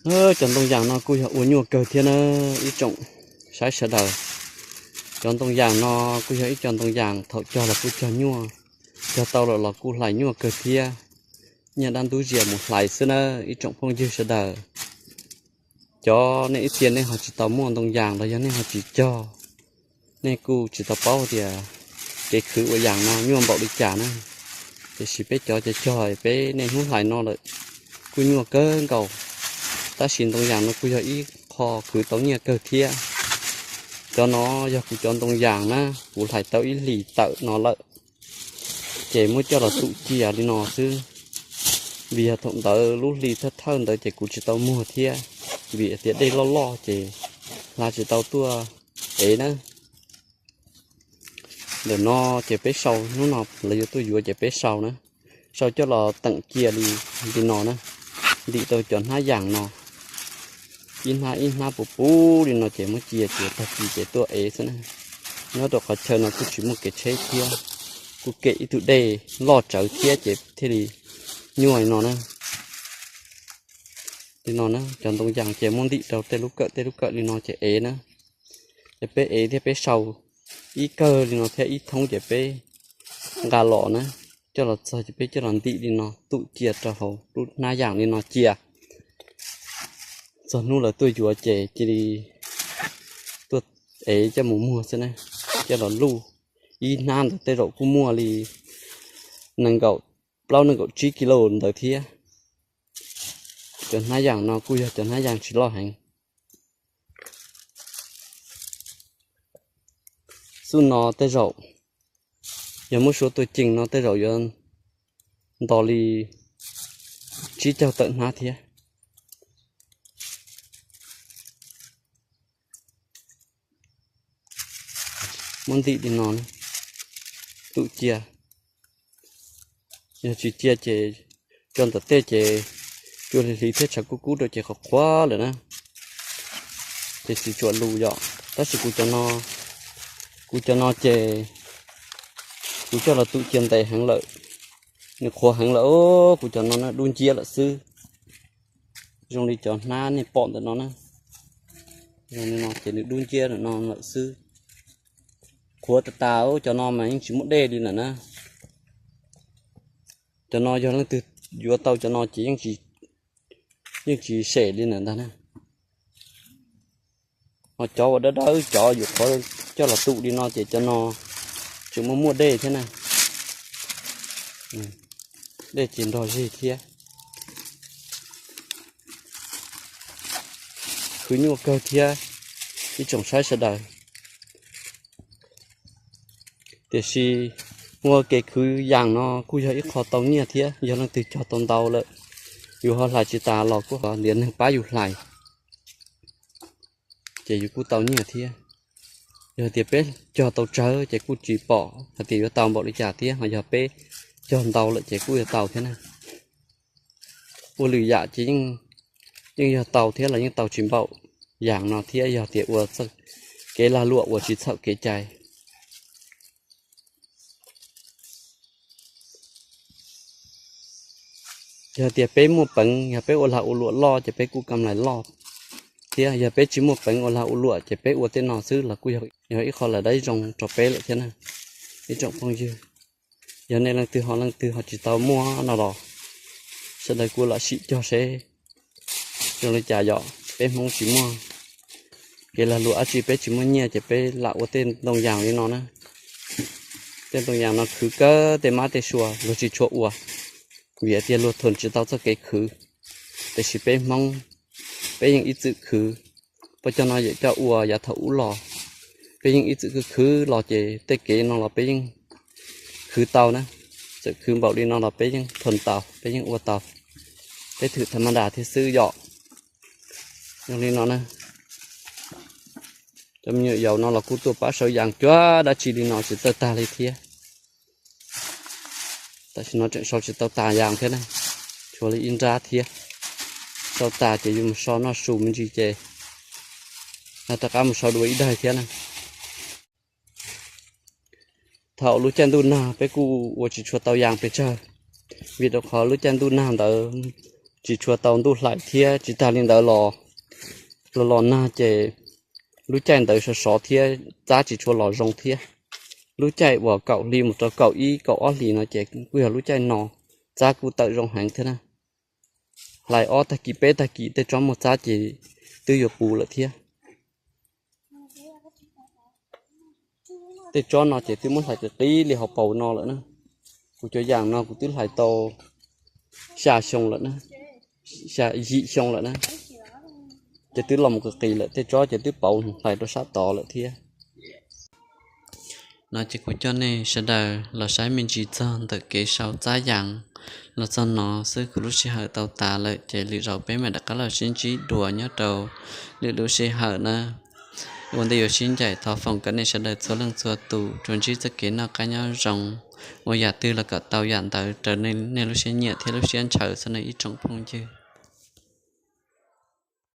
Cov ntoo yas no kuj yog ua nyuaj kawg thiab na ib tsoom saib sawv daws. Cov ntoo yas no kuj yog ib co ntoo yas thaum cog los kuj cog nyuaj, cog tau lawm los kuj hlais nyuaj kawg thiab. Nyiaj dab ntub zias mus hlais xwb na ib tsoom phooj ywg sawv daws. Cov nej ib txhia nej ho tsis tau muaj ntoo yas los yog nej ho tsis cog, nej kuj tsis tau paub tias kev khwv ua yas no nyuaj npaum li cas na. Tiam sis peb cov cog cog peb niaj hnub hlais no lawm kuj nyuaj kawg nkaus, tab sis ntoo yas no kuj yog ib qho khwv tau nyiaj kawg thiab. Cov no yog kuv cov ntoo yas na, kuv hlais tau ib hlis tawm no lawm, ces muab coj los tu cia li no xwb. Vim yog thaum ntawd lub hli thawj thawj ntawd ces kuv tsis tau muag thiab, vim tias dej loj loj ces hla tsis tau tuaj ev na. Ntawm no ces peb sau, hnub no lawv yuav tuaj yuav ces peb sau na, sau coj los teem cia li, li no na, ntim rau cov hnab yas no, ib hnab ib hnab puv puv li no ces muab cia ces tag kis ces tuaj ev xwb na. Nyob rau qhov chaw no kuj tsis muaj kev tsheb thiab, kuj kem ib tug dej loj tsawv thiab ces thiaj li nyuaj li no na. Li no na, cov ntoo yas ces muab ntim rau tej lub kawm tej lub kawm li no ces ev na. Ces peb ev thiab peb sau ib kawg li no thiab ib thoob ces peb nqa los na, coj los txog ces peb coj los ntim li no tu cia rau hauv lub hnab yas li no cia. Txog hnub lawv tuaj yuav ces cia li tuaj ev coj mus muag xwb na, coj los luj. Ib hnab ntawd tej zaum kuj muaj li nees nkaum plaub nees nkaum tsib kis lus ntawd thiab. Cov hnab yas no kuj yog cov hnab yas tsis loj heev. Xub no tej zaum yog muab suav tua cees no tej zaum yuav nto li tsib caug tawm hnab thiab. Muab ntim li no, tu cia. Yog tsis cia ces tso ntawm tej ces cua hli hli thiab tshav kub kub rau ces qhuav qhuav lawm na, ces tsis tshua lus yom. Tab sis kuv cov no, kuv cov no ces kuv coj los tu cia ntev heev lawm, nws qhuav heev lawm os. Kuv cov no na dub nciab lawm xwb, zoo li cov hnab nej pom ntawm no na, zoo li no ces nws dub nciab no lawm xwb. Qhuav tas tas, cov no mas yeej tsis muaj dej li lawm na. Cov no yog leej twg yuav tau cov no ces yeej tsis sem li lawm ntag na. Ho cov uas dawb dawb cov yuav qhuav coj los tu li no ces cov no tseem muaj muaj dej thiab na, dej ces nrog zeg thiab. Khwv nyuaj kawg thiab ib tsoom saib sawv daws. Tiam sis ua kev khwv yas no kuj yog ib qho tau nyiaj thiab, yog leej twg cog tau ntau lawm, yus ho hlais tsis tas los kuj ho ntiav neeg pab yus hlais, ces yus kuj tau nyiaj thiab. Yog tias peb cog tau tsawg ces kuj tsis pom hais tias yuav tau npaum li cas thiab, ho yog peb cog ntau lawm ces kuj yuav tau thiab na. Ua lwm yam ces yeej yog tau thiab los yeej tau tsis npaum yas no thiab, yog tias ua kev lag luam uas tsis txhaum kev cai. Yog tias peb muaj peev, yog peb ua lag ua luam loj ces peb kuj kam lais loj thiab, yog peb tsis muaj peev ua lag ua luam ces peb ua tej no xwb los kuj yog ib qho lawm dab zoo rau peb lawm thiab na ib tsoom phooj ywg. Yog nej leej twg ho leej twg ho tsis tau muaj no los sawv daws kuj lam sim cog seb zoo li cas yom. Peb Hmoob tsis muaj kev lag luam dab tsi, peb tsis muaj nyiaj ces peb lam ua tej ntoo yas li no na. Tej ntoo yas no khwv kawg tej mab tej sua, luag tsis tshua ua, vim tias luag thuam tsis tau txoj kev khwv. Tiam sis peb Hmoob, peb yeej ib txwm khwv. Peb cov no yawm coj ua yav thaum ub los, peb yeej ib txwm khwv khwv los ces tej kev no los peb yeej khwv tau na. Txawm khwv npaum li no los peb yeej thuam tau, peb yeej ua tau, peb thwm tha ma das thiab xwb yom. Zoo li no na, cov me nyuam yaus no los kuj tuaj pab sau yas cuag dab tsi li no tsis txawj tag li thiab. Tam sim no tseem sau tsis tau tas yas thiab na, tshuav li ib nrab thiab. Sau tas ces yus mus so noj su me ntsis ces rov qab mus sau dua ib daig thiab na. Thaum lub caij ntuj nag peb kuj ua tsis tshua tau yas pes tsawg, vim rau qhov lub caij ntuj nag ntawd tsis tshua tau ntuj hlais thiab. Tsis tas li ntawd los, los los nag ces lub caij ntawd sov sov thiab, txab tsis tshua los zoo thiab. Lub caij uas kaum hli mus rau kaum ib kaum ob hlis no ces kuj yog lub caij no, txab kuj tawm zoo heev thiab na. Hlais ob tag kis peb tag kis tej tsob muaj txab ces twb yuav puv lawm thiab. Tej tsob no ces twb muab hlais qis qis li hauv paus no lawm na. Kuv cov yam no kuv twb hlais tau xya xyoo lawm na, xya yim xyoo lawm na, ces twb los qis qis lawm, tej tsob ces twb pauv hlais rau sab tod lawm thiab. No ces kuv coj nej sawv daws los saib me ntsis txog ntawm kev sau txab yas los txog no xwb, kuv lub sij hawm tau tas lawm ces lwm zaus peb mam rov qab los sib ntsib dua nyob rau lwm lub sij hawm na. Ua ntej yuav sib ncaim thov foom kom nej sawv daws txhua leej txhua tus tsuas ntsib txoj kev noj qab nyob zoo, ua yam twg los kom tau yam ntawd raws nej lub siab nyiam thiab lub siab ntshaw xwb nawb ib tsoom phooj ywg.